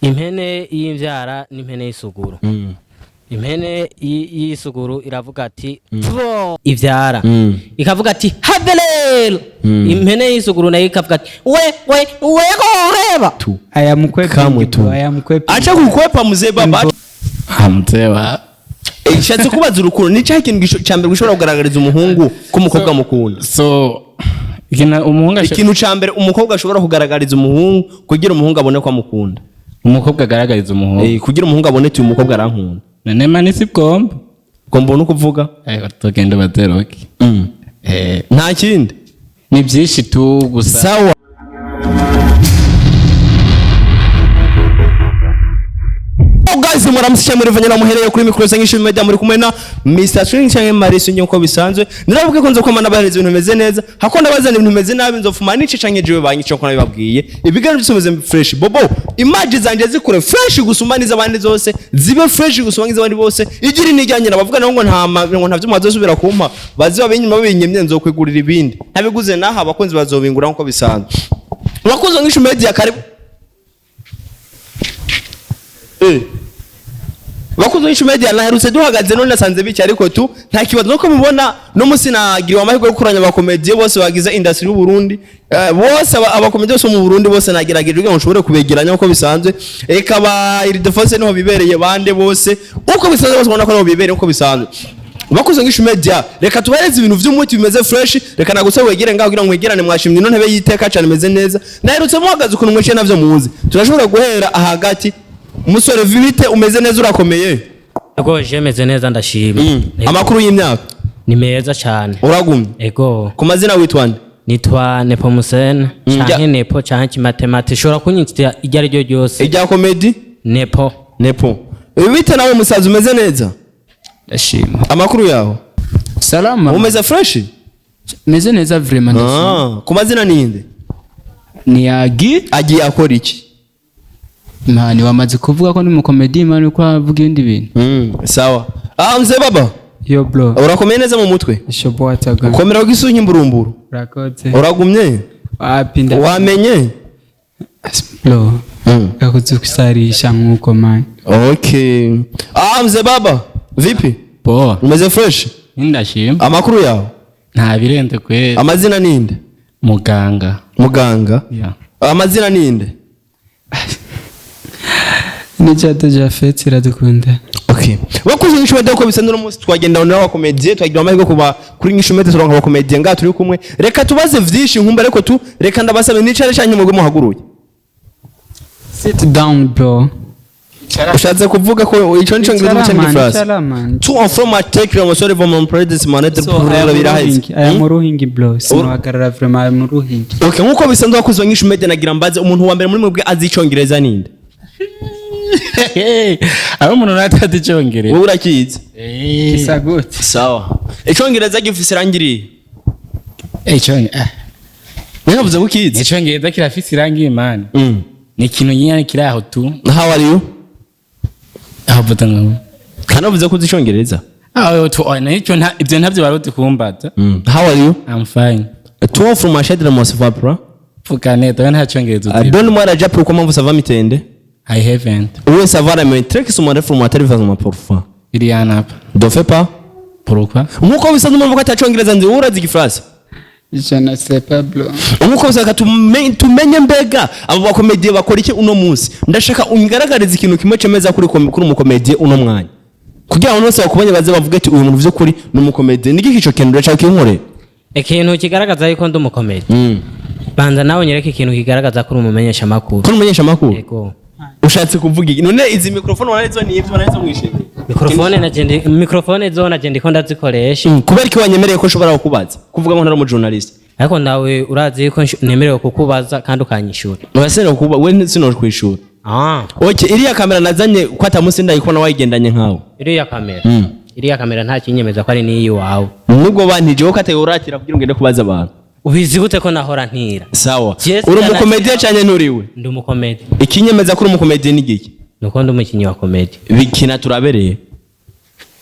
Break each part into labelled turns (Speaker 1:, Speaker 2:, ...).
Speaker 1: Impene y'imvyara n'impene y'isuguru. Impene y'isuguru iravuga ati "Pfo", ivyara ikavuga ati have rero. Impene y'isuguru nayo ikavuga ati we we we reba.
Speaker 2: Tu.
Speaker 3: Aya mukwepa.
Speaker 2: Kamwe tu.
Speaker 3: Aya mukwepa.
Speaker 2: Acha kukwepa, mzee baba.
Speaker 4: Mzee.
Speaker 2: Nshatse kubaza urukundo ni cya kintu ca mbere gishobora kugaragariza umuhungu ko umukobwa amukunda.
Speaker 4: So ikintu umuhungu
Speaker 2: Ikintu ca mbere umukobwa ashobora kugaragariza umuhungu kugira umuhungu abone ko amukunda.
Speaker 4: Umukobwa agaragariza umuhungu.
Speaker 2: Kugira umuhungu abone ati uyu mukobwa arankunda.
Speaker 4: None mani si bwomba.
Speaker 2: Ngo mbone uko uvuga.
Speaker 4: Tugenda bazeroke.
Speaker 2: Nta kindi.
Speaker 4: Ni byinshi tu gusa.
Speaker 2: Sawa. Oh, guys, muramushyira muri vanyana muhereye kuri mikoro zangisha media, muri kumwe na Mr. Swing cyangwa Marius nkuko bisanzwe. Naravuga ko nzo kwamana bahereza ibintu bimeze neza, hako ndabazana ibintu bimeze nabi nzofuma nice canke jewe banyica ko nabibabwiye. Ibiganiro byose bimeze fresh bobo, image zanje zikure fresh gusumba n'izabandi zose, zibe fresh gusumba n'izabandi bose. Igira nijyanye nabavuga naho ngo nta ngo nta vyuma bazosubira kumpa, baziba binyuma binyemye nzokwigurira ibindi ntabiguze naha abakunzi bazobingura nkuko bisanzwe. Mwakoze ngishu media, karibu. Bakuze ngishu media, naherutse duhagaze none nasanze bica, ariko tu nta kibazo. Nuko mubona no musi nagiriwe amahirwe yo gukoranya abakomediye bose bagize industry y'u Burundi. Bose abakomediye bose mu Burundi bose nagerageje kugira ngo nshobore kubegeranya uko bisanzwe. Eka ba Ildefonse niho bibereye, bande bose uko bisanzwe, bose ubona ko niho bibereye uko bisanzwe. Bakuze ngishu media, reka tubahereze ibintu vy'umuti bimeze fresh. Reka nagusaba wegere ngaho kugira ngo mwegerane. Mwashimye ino ntebe y'iteka cyane imeze neza. Naherutse muhagaze ukuntu mwicaye navyo muzi. Turashobora guhera hagati. Umusore, vibite? Umeze neza? Urakomeye?
Speaker 1: Ego, je meze neza, ndashima. Ego.
Speaker 2: Amakuru y'imyaka?
Speaker 1: Ni meza cyane.
Speaker 2: Uragumye?
Speaker 1: Ego.
Speaker 2: Ku mazina witwa nde?
Speaker 1: Nitwa Nepomuscene canke Nepo canke Kimatemate, ushobora kunyita iryo ari ryo ryose.
Speaker 2: Irya comedy?
Speaker 1: Nepo.
Speaker 2: Nepo. Bite nawe musaza, umeze neza?
Speaker 3: Ndashima.
Speaker 2: Amakuru yawe?
Speaker 3: Salama.
Speaker 2: Umeze fresh?
Speaker 3: Meze neza vraiment, ndashima.
Speaker 2: Ah, ku mazina ninde?
Speaker 3: Ni Agi.
Speaker 2: Agiye akora iki?
Speaker 3: Mani wamaze kuvuga ko ni umukomedi, mani uko avuga ibindi bintu.
Speaker 2: Sawa. Ah, mzee baba.
Speaker 3: Yo bro.
Speaker 2: Urakomeye neza mu mutwe?
Speaker 3: Shobo ataga.
Speaker 2: Komera kugisunye imburumburu.
Speaker 3: Urakoze.
Speaker 2: Uragumye?
Speaker 3: Wapi nda.
Speaker 2: Wamenye?
Speaker 3: Bro. Gakuze kusarisha nkuko mani.
Speaker 2: Okay. Ah, mzee baba, vipi?
Speaker 4: Poa.
Speaker 2: Umeze fresh?
Speaker 4: Ndashima.
Speaker 2: Amakuru yawe?
Speaker 4: Nta birenze kweli.
Speaker 2: Amazina ninde?
Speaker 4: Muganga.
Speaker 2: Muganga.
Speaker 4: Yeah.
Speaker 2: Amazina ninde?
Speaker 3: Ni Jado Jafet iradukunda.
Speaker 2: Okay. Bakuze ngishu media uko bisanzwe, uno munsi twagenda n'abakomediye, twagira amahirwe kuba kuri ngishu media turonka abakomediye ngaha turi kumwe. Reka tubaze vyinshi nkumba, ariko tu reka ndabasabe nicare canke mugwe muhaguruye.
Speaker 3: Sit down bro.
Speaker 2: Ushatse kuvuga ko ico nico ngize mu cyangwa
Speaker 3: Icara
Speaker 2: igifaransa.
Speaker 3: man.
Speaker 2: Tu en forme take le musore vont mon président manette
Speaker 3: So,
Speaker 2: pour
Speaker 3: aya mu
Speaker 2: biraheze.
Speaker 3: ruhingi, aya mu ruhingi bro, sinuhagarara vraiment, aya mu ruhingi.
Speaker 2: Okay, nkuko bisanzwe bakuze ngishu media, nagira mbaze umuntu wa mbere muri mwebwe azi icongereza ninde?
Speaker 4: Aho umuntu natazi icyongereza.
Speaker 2: Wowe urakizi?
Speaker 3: Kisa gute?
Speaker 2: Sawa. Icongereza gifise irangi irihe?
Speaker 4: Icyongereza.
Speaker 2: Nyavuze ko ukizi.
Speaker 4: Icyongereza kirafise irangi mani. Ni ikintu nyine kiri aho tu.
Speaker 2: How are you?
Speaker 4: Aho vuga ngo.
Speaker 2: Kanavuze ko uzi icongereza.
Speaker 4: Aho tu oh, nicyo nta ibyo ntabyo baruti kumbaza.
Speaker 2: How are you?
Speaker 4: I'm fine.
Speaker 2: Toi from Machad la ça va pas?
Speaker 4: Vuga neza nta cyongereza uzi.
Speaker 2: Donne-moi la japo comment vous ça va mitende?
Speaker 4: I haven't.
Speaker 2: Oui, ça va la mais très qui sont mon from ma télévision parfois.
Speaker 4: Il y en a pas.
Speaker 2: Ne fais pas.
Speaker 4: Pourquoi?
Speaker 2: Nkuko bisanzwe umuntu ko atacongereza nzi, wowe urazi igifaransa?
Speaker 3: Je ne sais pas bro.
Speaker 2: Nkuko bisanzwe tumenye mbega abo bakomediye bakora iki uno munsi. Ndashaka ungaragarize ikintu kimwe cemeza kuri umukomediye uno mwanya. Kugira ngo bose bakubonye baze bavuge ati uyu muntu vy'ukuri ni umukomediye. Niki ico kintu ndashaka kinkorera?
Speaker 1: Ikintu kigaragaza yuko ndi umukomedi, banza nawe nyereke ikintu kigaragaza ko uri umumenyesha makuru.
Speaker 2: Kuri umumenyesha makuru?
Speaker 1: Ego.
Speaker 2: Ushatse kuvuga iki? None izi microphone wanarizo ni ivyo wanarizo mwishimiye?
Speaker 1: Mikrofone na je mikrofone zo na je ndiko ndazikoresha.
Speaker 2: Kubera iki wanyemereye ko nshobora kukubaza? Kuvuga ngo ntari umujournalist.
Speaker 1: Ariko nawe urazi yuko nemerewe kukubaza kandi ukanyishura.
Speaker 2: Urasene kuba we sino kwishura.
Speaker 1: Ah.
Speaker 2: Okay, iriya kamera nazanye ko atamusi ndayikubona wayigendanye nkawe.
Speaker 1: Iriya kamera, iriya kamera nta kinyemeza ko ari n'iyiwawe.
Speaker 2: Nubwo bantije ko ateye uratira kugira ngo ngende kubaza abantu.
Speaker 1: Ubizi gute ko nahora ntira?
Speaker 2: Sawa.
Speaker 1: Yes,
Speaker 2: Uri umukomediye cyane nturiwe?
Speaker 1: Ndi umukomedi.
Speaker 2: Ikinyemeza ko uri umukomediye ni giki?
Speaker 1: Nuko ndi umukinnyi wa komedi.
Speaker 2: Bikina turabereye.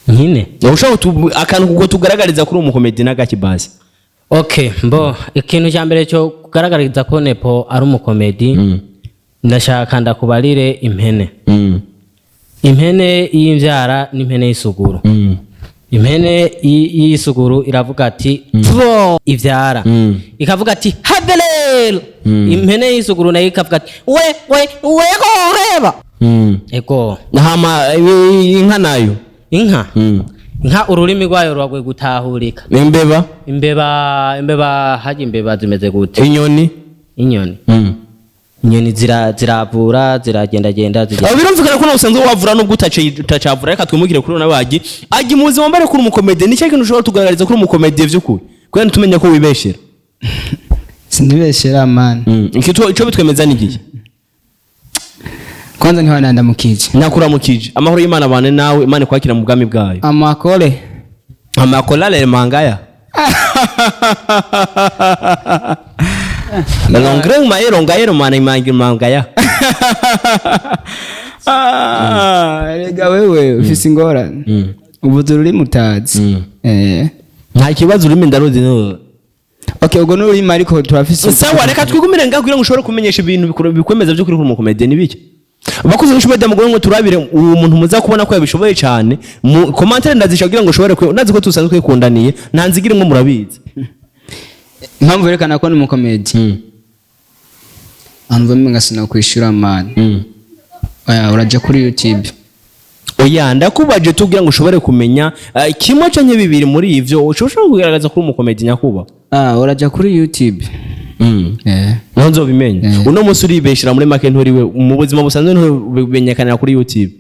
Speaker 1: Nkine.
Speaker 2: Ushobora akantu kuko tugaragariza ko uri umukomediye n'agaki basi.
Speaker 1: Okay, mbo ikintu cya mbere cyo kugaragariza ko Nepo ari umukomedi. Ndashaka ndakubarire impene. Impene y'imvyara n'impene y'isuguru. Impene y'isuguru iravuga ati pfo, ivyara. Ikavuga ati have rero. Impene y'isuguru nayo ikavuga ati we we we ureba. Ego.
Speaker 2: Hama inka nayo?
Speaker 1: Inka, inka ururimi rwayo ruragwe gutahurika.
Speaker 2: Imbeba?
Speaker 1: Imbeba, imbeba hajya imbeba zimeze gute?
Speaker 2: Inyoni?
Speaker 1: Inyoni, inyoni ziravura, ziragendagenda, zigenda.
Speaker 2: Aho birumvikana ko nawe usanzwe wavura nubwo utacavura. Reka twimugire kuri nawe agi agi mu buzima mbere kuri umukomediye. Ni cyo kintu ushobora tugaragariza kuri umukomediye vy'ukuri, kubera ntitumenya ko wibeshera?
Speaker 3: Sinibeshera man.
Speaker 2: Ico bitwemeza ni igihe.
Speaker 3: Kwanza ntiwanandamukije.
Speaker 2: Nakuramukije, amahoro y'Imana abane nawe, Imana ikwakira mu bwami bwayo.
Speaker 3: Amakore.
Speaker 2: Amakolale mangaya longre maero ngaero mana imangi mangaya.
Speaker 3: Ah, rega wewe ufise ingorane, ubuze ururimi utazi.
Speaker 2: Nta kibazo, ururimi ndaruzi no.
Speaker 3: Okay, ubwo n'ururimi ariko turafise.
Speaker 2: Sawa, reka twigumire ngaho kugira ngo ushobore kumenyesha ibintu bikwemeza by'ukuri kuri umukomediye ni bike. Abakozi b'ishuri mugore ngo turabire uwo muntu muza kubona ko yabishoboye cyane mu commentaire ndazisha kugira ngo ushobore ndazi ko tusanzwe twikundaniye, nta nzigira imwe murabizi.
Speaker 3: Impamvu yerekana ko ni umukomedi, ahantu mva ngasina kwishura man. Oya, uraja kuri YouTube.
Speaker 2: Oya, ndakubaje tugira ngo ushobore kumenya kimwe canke bibiri muri ivyo ushobora kugaragaza kuri umukomedi nyakuba.
Speaker 3: Ah, uraja kuri YouTube.
Speaker 2: Niho nzobimenya? Uno munsi uribeshera muri make, nturiwe mu buzima busanzwe, ntubimenyekanira kuri YouTube.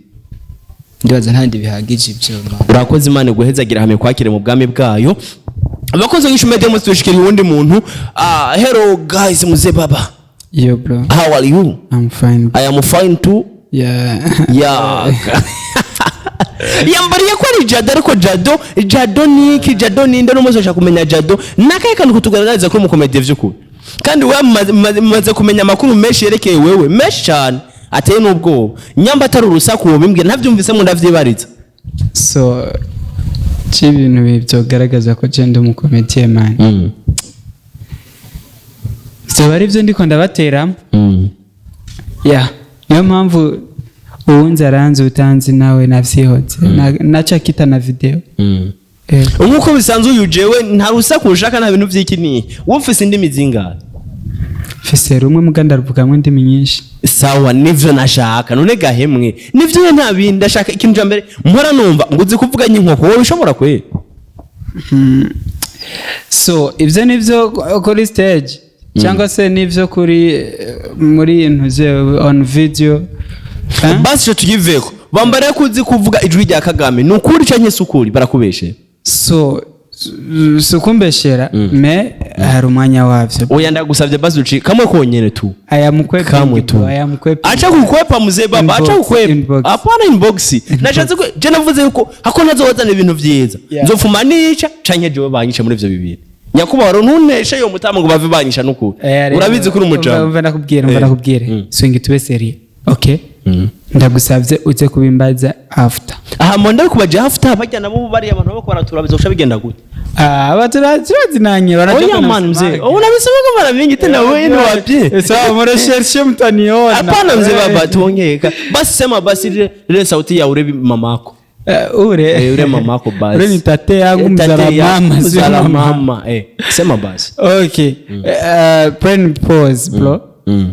Speaker 3: Ndibaza ntandi bihagije ibyo man.
Speaker 2: Urakoze, Imana iguhezagira hamwe kwakire mu bwami bwayo. Abakozi b'ishuri munsi dushikira uwundi muntu. Ah, hello guys, muze baba.
Speaker 5: Yo, bro.
Speaker 2: How are you?
Speaker 5: I'm fine.
Speaker 2: I am fine too.
Speaker 5: Yeah.
Speaker 2: Yeah, yambariye ko ari Jado, ariko Jado, Jado ni iki? Jado ni nde? N'umunsi ushaka kumenya Jado nakahe kantu kutugaragariza ko umukomediye vy'ukuri, kandi wewe mumaze kumenya amakuru menshi yerekeye wewe, menshi cyane ateye n'ubwoba. Nyamba atari urusaku wobimbwira, ntavyumvisemo ndavyibariza.
Speaker 5: So, ibintu byogaragaza ko je ndi umukomediye man. Vyoba ari byo ndiko ndabateramo. Yeah. Niyo mpamvu uwunzi aranzi, utanzi nawe navyihotse. Naca kita na video.
Speaker 2: Nk'uko bisanzwe uyu jewe nta rusaku ushaka, nta bintu vy'ikinihe. Wowe ufise indimi zingahe?
Speaker 5: Mfise rumwe muga ndaruvugamwo indimi nyinshi.
Speaker 2: Sawa, nivyo nashaka. None gahemwe nivyo, nta bindi ndashaka. Ikintu ca mbere mpora numva ngo uzi kuvuga nk'inkoko, wowe ushobora kweri?
Speaker 5: So, ibyo nivyo kuri stage cyangwa se nivyo kuri muri ntuze on video. Eh?
Speaker 2: Basi ico tuyiveko. Bambara ko uzi kuvuga ijwi rya Kagame, ni ukuri canke si ukuri, barakubeshe?
Speaker 5: So si ukumbeshera, mais hari umwanya wavyo.
Speaker 2: Oya, ndagusavye basi uci kamwe konyene tu.
Speaker 5: Aya mukwepe.
Speaker 2: Kamwe tu.
Speaker 5: Aya mukwepe.
Speaker 2: Acha kukwepa, mzee baba, acha
Speaker 5: Inbox,
Speaker 2: kukwepa.
Speaker 5: inbox.
Speaker 2: Hapana, inbox nashatse ko je navuze yuko hako ntazozana ibintu vyiza. Nzofuma nica canke jewe banyica muri ivyo bibiri. Nyakubahwa, ntuneshe yo mutama ngo bave banyisha nukuri. Urabizi kuri umujama.
Speaker 5: Umva ndakubwira, umva ndakubwire. Swing tube sérieux, okay? Ndagusavye uze kubimbaza after.
Speaker 2: Aha mo ndakubaje after, bajya nabo bariya abantu bako baratura, bizosha bigenda gute?
Speaker 5: Ah, abaturazinanye.
Speaker 2: Oya man, mzee, unabisema mara mingi tena, wewe ni wapi?
Speaker 5: Sawa, murecherche mtaniona.
Speaker 2: Hapana mzee baba, tuongee basi, sema basi ile sauti ya ure mamako.
Speaker 5: Ure.
Speaker 2: Ure mamako basi.
Speaker 5: Ure ni tate yangu.
Speaker 2: Tate
Speaker 5: Mzala mama, sio
Speaker 2: mzala
Speaker 5: mama.
Speaker 2: mama. Sema basi.
Speaker 5: Okay. Press pause, bro.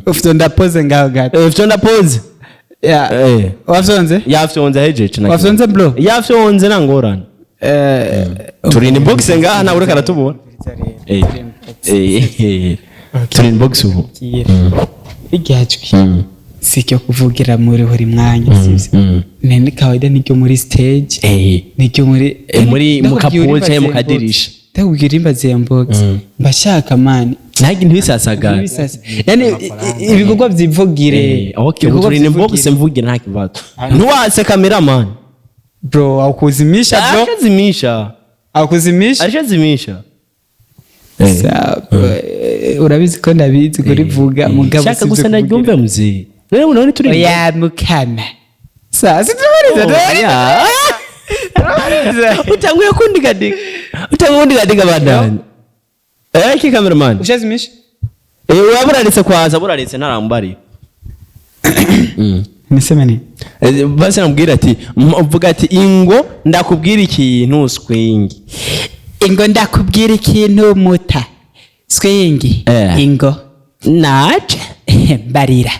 Speaker 5: Ufite pause ngaho gato.
Speaker 2: Fyonda pause.
Speaker 5: Yeah. Wafyonze?
Speaker 2: Yafyonze hejeje na.
Speaker 5: Wafyonze, bro?
Speaker 2: Yafyonze nangorana. Turi in box ngaha nawe ureka aratubona. Turi in box ubu.
Speaker 5: Iryajwi si icyo kuvugira muri buri mwanya, sivyo? Ni kawaida, niryo muri stage, niryo muri
Speaker 2: Muri mu
Speaker 5: Ndakubwira
Speaker 2: kapool
Speaker 5: urimbaze
Speaker 2: canke mu
Speaker 5: inbox.
Speaker 2: kadirisha.
Speaker 5: Ndakubwira urimbaze inbox, mbashaka man.
Speaker 2: Ntabwo ntibisasagara.
Speaker 5: Ibisasa. Yani ibikorwa byivugire.
Speaker 2: Okay,
Speaker 5: Ibikorwa
Speaker 2: turi in box.
Speaker 5: vyivugire.
Speaker 2: Mvugire nta kibazo. Ntiwase cameraman.
Speaker 5: Bro, akuzimisha bro.
Speaker 2: Ashazimisha.
Speaker 5: Akuzimisha.
Speaker 2: Ashazimisha.
Speaker 5: Sawa, bro. Urabizi ko ndabizi kurivuga mugabo
Speaker 2: Shaka
Speaker 5: sivyo
Speaker 2: gusa
Speaker 5: kuvugira.
Speaker 2: ndaryumve mzee. Rero none turi
Speaker 5: Oya mukama. Sa situmaliza.
Speaker 2: Oya. Utanguye kundigadika. Utanguye kundigadika badani. Ki cameraman.
Speaker 5: Ushazimisha?
Speaker 2: Waburaritse kwaza, buraritse ntarambari.
Speaker 5: Niseme nini?
Speaker 2: Basi namubwira ati, uvuga ati ingo ndakubwira ikintu, Swingi.
Speaker 5: Ingo ndakubwira ikintu, muta Swingi. Ingo.
Speaker 2: Naje.
Speaker 5: Mbarira,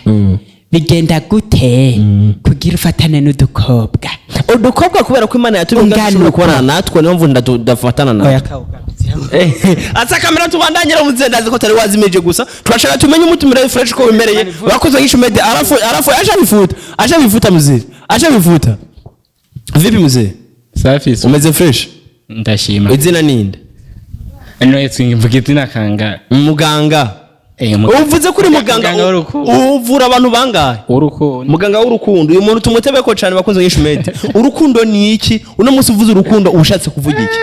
Speaker 5: bigenda gute kugira ufatane n'udukobwa?
Speaker 2: Udukobwa, kubera ko Imana yatumye
Speaker 5: Ungana
Speaker 2: udashobora
Speaker 5: uko.
Speaker 2: kubonana natwe, niyo mpamvu ndafatana natwe.
Speaker 5: Oya.
Speaker 2: Asa kamera, tubandanyira muze. Ndazi ko tari wazimije, gusa turashaka tumenye umutumire fresh ko wimereye. Bakoze ngisho media, arafu arafu, acha bifuta, acha bifuta mzee, acha bifuta. Vipi mzee?
Speaker 4: Safi.
Speaker 2: Umeze fresh?
Speaker 4: Ndashima.
Speaker 2: Izina ninde?
Speaker 4: None Swingi, mvuga izina kanga?
Speaker 2: Muganga. Uvuze kuri muganga.
Speaker 4: Muganga w'urukundo.
Speaker 2: Uvura abantu bangahe?
Speaker 4: Urukundo.
Speaker 2: Muganga w'urukundo, uyu muntu tumutebeko cyane. Bakunze ngisho media, urukundo ni iki? Uno munsi uvuze urukundo, uba ushatse kuvuga iki?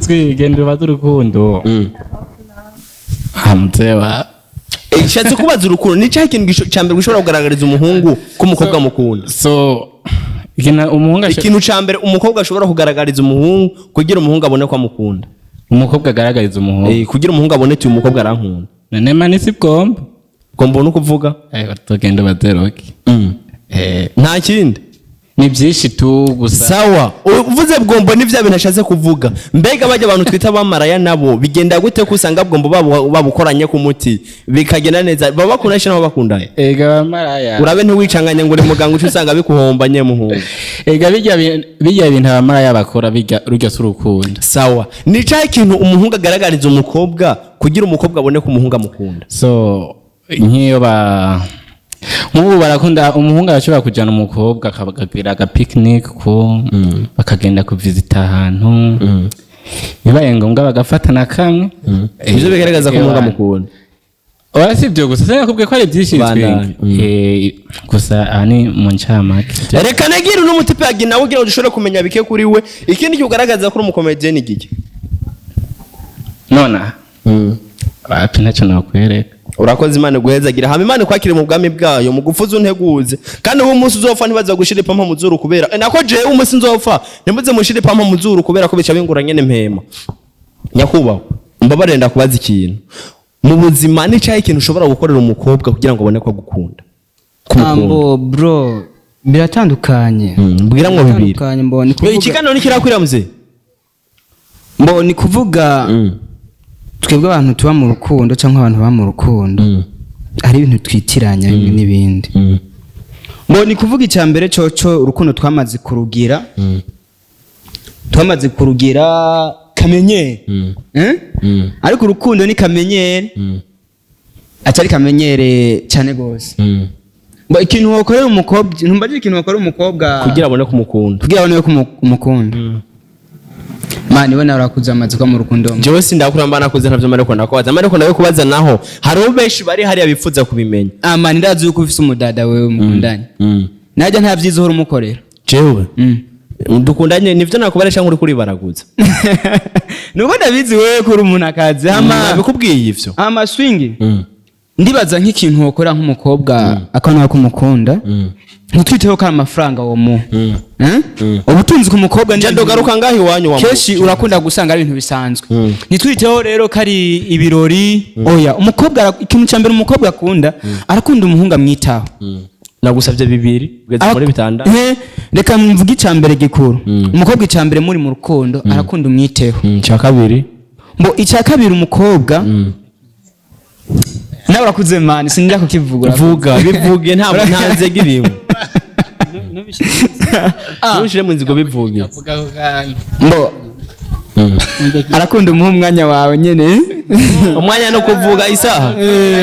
Speaker 4: Twigenda ubaze urukundo hamuteba.
Speaker 2: Nshatse kubaza, urukundo ni cya kintu cya mbere gishobora kugaragariza umuhungu ko umukobwa amukunda?
Speaker 4: So ikintu umuhungu
Speaker 2: Ikintu cya mbere umukobwa ashobora kugaragariza umuhungu kugira umuhungu abone ko amukunda.
Speaker 4: Umukobwa agaragariza umuhungu?
Speaker 2: Kugira umuhungu abone ati uyu mukobwa arankunda.
Speaker 4: None mani si bwomba?
Speaker 2: Ngo mbone uko uvuga.
Speaker 4: Tugenda ubaze roki.
Speaker 2: Nta kindi?
Speaker 4: Ni byinshi tu, gusa
Speaker 2: Sawa, uvuze bwombo, ni bya bintu ashatse kuvuga. Mbega bajya abantu twita abamaraya nabo bigenda gute, ko usanga bwombo babukoranye ku muti bikagenda neza, baba bakundanye nabo bakundanye?
Speaker 4: Ega abamaraya
Speaker 2: Urabe ntiwicanganye ngo uri muganga, uca usanga bikuhombanye, muhungu.
Speaker 4: Ega bijya bintu abamaraya bakora, bijya rujya si urukundo.
Speaker 2: Sawa, ni cya kintu umuhungu agaragariza umukobwa kugira umukobwa abone ko umuhungu amukunda.
Speaker 4: So nk'iyo ba nk'ubu barakunda, umuhungu arashobora kujyana umukobwa akagira aga picnic, ko bakagenda kuvizita ahantu, bibaye ngombwa bagafatana kamwe.
Speaker 2: Ibyo bigaragaza ko umuhungu amukunda?
Speaker 4: Oya, si ibyo gusa, sinakubwiye ko ari byinshi.
Speaker 2: Bandanye.
Speaker 4: Twingi. Gusa aha ni mu ncamake.
Speaker 2: Reka negire uno mutipe yagi nawe kugira ngo dushobore kumenya bike kuri we. Ikindi kigaragaza ko uri umukomediye ni giki?
Speaker 4: Nona wapi, ntacyo nakwereka.
Speaker 2: Urakoze, Imana iguhezagira, hama Imana ikwakire mu bwami bwayo. Mu gufuza unteguze, kandi uwo munsi uzopfa ntibaza gushira ipampa mu zuru, kubera nako jewe umunsi nzopfa ntimuze mushire ipampa mu zuru, kubera ko bica bingura nyene mpema. Nyakubahwa, mbabarire ndakubaza ikintu: mu buzima ni cyahe ikintu ushobora gukorera umukobwa kugira ngo abone ko agukunda, kumukunda?
Speaker 3: Ambo bro, biratandukanye.
Speaker 2: Mbwira mwo bibiri.
Speaker 3: Biratandukanye, mbo ni kuvuga
Speaker 2: Ikiganiro ntikirakwira mzee.
Speaker 3: Mbo ni kuvuga twebwe abantu tuba mu rukundo cyangwa abantu baba mu rukundo, hari ibintu twitiranya bimwe n'ibindi. Mbo ni kuvuga icya mbere coco, urukundo twamaze kurugira kamenyere. Eh? Ariko urukundo ni kamenyere, atari kamenyere cyane gose. Mbo ikintu wakorera umukobwa, ntumbaje ikintu wakorera umukobwa
Speaker 2: Kugira abone ko umukunda.
Speaker 3: Kugira abone ko umukunda. Mani we nawe urakuze, amaze kuba mu rukundo.
Speaker 2: Jewe sindakura, mba nakuze, ntavyo mariko ndakubaza, mariko nawe kubaza naho hariho benshi bari hariya bifuza kubimenya.
Speaker 3: Ah mani, ndazi yuko ufise umudada wewe mukundanye, najya nta byiza uhora umukorera.
Speaker 2: Jewe dukundanye, nivyo nakubara cyangwa uri kuribaraguza?
Speaker 3: Nuko ndabizi wewe ko uri umuntu akazi hama
Speaker 2: Nabikubwiye ivyo.
Speaker 3: Ama Swingi, ndibaza nk'ikintu wokora nk'umukobwa akabona ko umukunda, ntitwiteho ko ari amafaranga womuha. Eh? Ubutunzi ku mukobwa ni
Speaker 2: Nje ndogaruka ngaho iwanyu wa
Speaker 3: kenshi urakunda gusanga ari ibintu bisanzwe. Ntitwiteho rero ko ari ibirori, oya. Umukobwa ikintu cya mbere umukobwa akunda, arakunda umuhungu amwitaho.
Speaker 2: Nagusabye bibiri, ugeze muri bitandatu.
Speaker 3: Reka mvuge icya mbere gikuru. Umukobwa, icya mbere muri mu rukundo, arakunda umwiteho.
Speaker 2: Cya kabiri?
Speaker 3: Mbo icya kabiri, umukobwa nawe urakuze mani, sinjya kukivuga.
Speaker 2: Vuga, bivuge, ntabwo nta nzego irimo, ntubishire mu nzigo, bivuge.
Speaker 3: Mbo arakunda umuha umwanya wawe nyene.
Speaker 2: Umwanya no kuvuga isaha.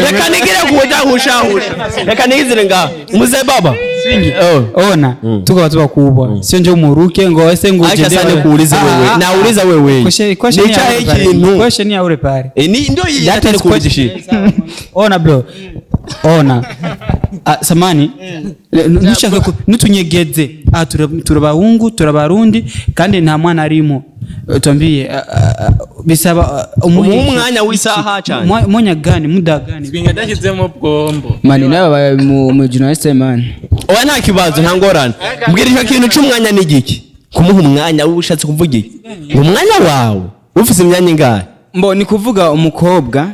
Speaker 2: Reka nigire kujahushahusha, reka nigizire ngaha muze baba. Oh.
Speaker 5: Ona, tuko watu wakubwa, sio nje umuruke ngo ese ngo
Speaker 2: Acha
Speaker 5: ujende
Speaker 2: sana kuuliza wewe. Nauliza wewe.
Speaker 5: Question
Speaker 2: Ni
Speaker 5: ya
Speaker 2: cyahe
Speaker 5: ule pale.
Speaker 2: kintu?
Speaker 5: Question ya ule pale.
Speaker 2: Ni ndio hii
Speaker 5: That
Speaker 2: nataka
Speaker 5: is
Speaker 2: kuulizishia.
Speaker 5: Ona bro, ona. Ah, samani ntushake ntutunyegeze. Ah, turabahungu, turabarundi kandi nta mwana arimo. Tuambie, bisaba
Speaker 2: Umuhe umwanya w'isaha cyane.
Speaker 5: Mwanya gani, muda gani?
Speaker 4: Swinga adashyizemo bwombo.
Speaker 3: Mani nawe babaye mu journaliste mani.
Speaker 2: Oya, nta kibazo, nta ngorane. Mbwira, icyo kintu c'umwanya ni igiki? Kumuha umwanya, wowe ushatse kuvuga iki? Umwanya wawe ufise imyanya ingahe?
Speaker 3: Mbo ni kuvuga umukobwa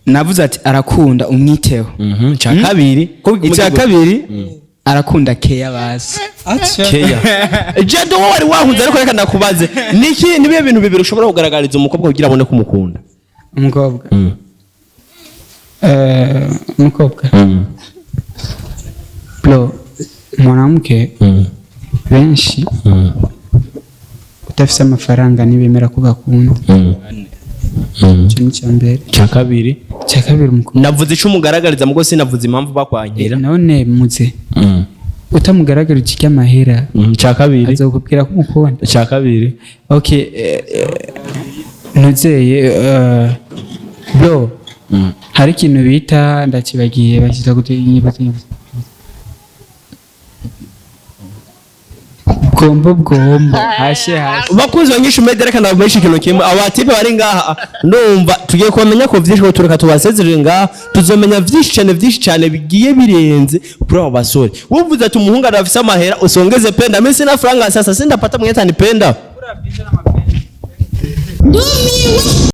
Speaker 3: Navuze ati arakunda umwiteho.
Speaker 2: Cya kabiri?
Speaker 3: Icya kabiri, arakunda keya basi.
Speaker 2: Keya. Jado, wowe wari wahunze, ariko reka ndakubaze, niki, nibihe bintu bibiri ushobora kugaragariza umukobwa kugira abone ko umukunda?
Speaker 5: Umukobwa, bro, mwanamke benshi udafise amafaranga ntibemera ko bakunda. Icyo ni icya mbere.
Speaker 2: Cya kabiri?
Speaker 5: Icya kabiri, umukobwa
Speaker 2: Navuze icyo umugaragariza mugo, sinavuze impamvu bakwankira.
Speaker 5: None muze utamugaragarije icy'amahera,
Speaker 2: Cya kabiri?
Speaker 5: azokubwira ko umukunda?
Speaker 2: Cya kabiri?
Speaker 5: Okay, ntuzeye, bro, hari ikintu bita, ndakibagiye, bashyira gute, inyibutse, inyibutse. Bwombo bwombo, hashe hashe.
Speaker 2: Bakunzi ba Nyinshi Media, reka ndabamenyesha ikintu kimwe. Abatipe bari ngaha, ndumva tugiye kubamenya ko vyinshi, ko tureka tubasezerere ngaha, tuzomenya vyinshi cyane, vyinshi cyane bigiye birenze kuri abo basore. Wuvuze ati umuhungu arafise amahera, usongeze penda. Mimi sina franga, sasa sindapata mwenye atanipenda.
Speaker 6: Ndumiwe.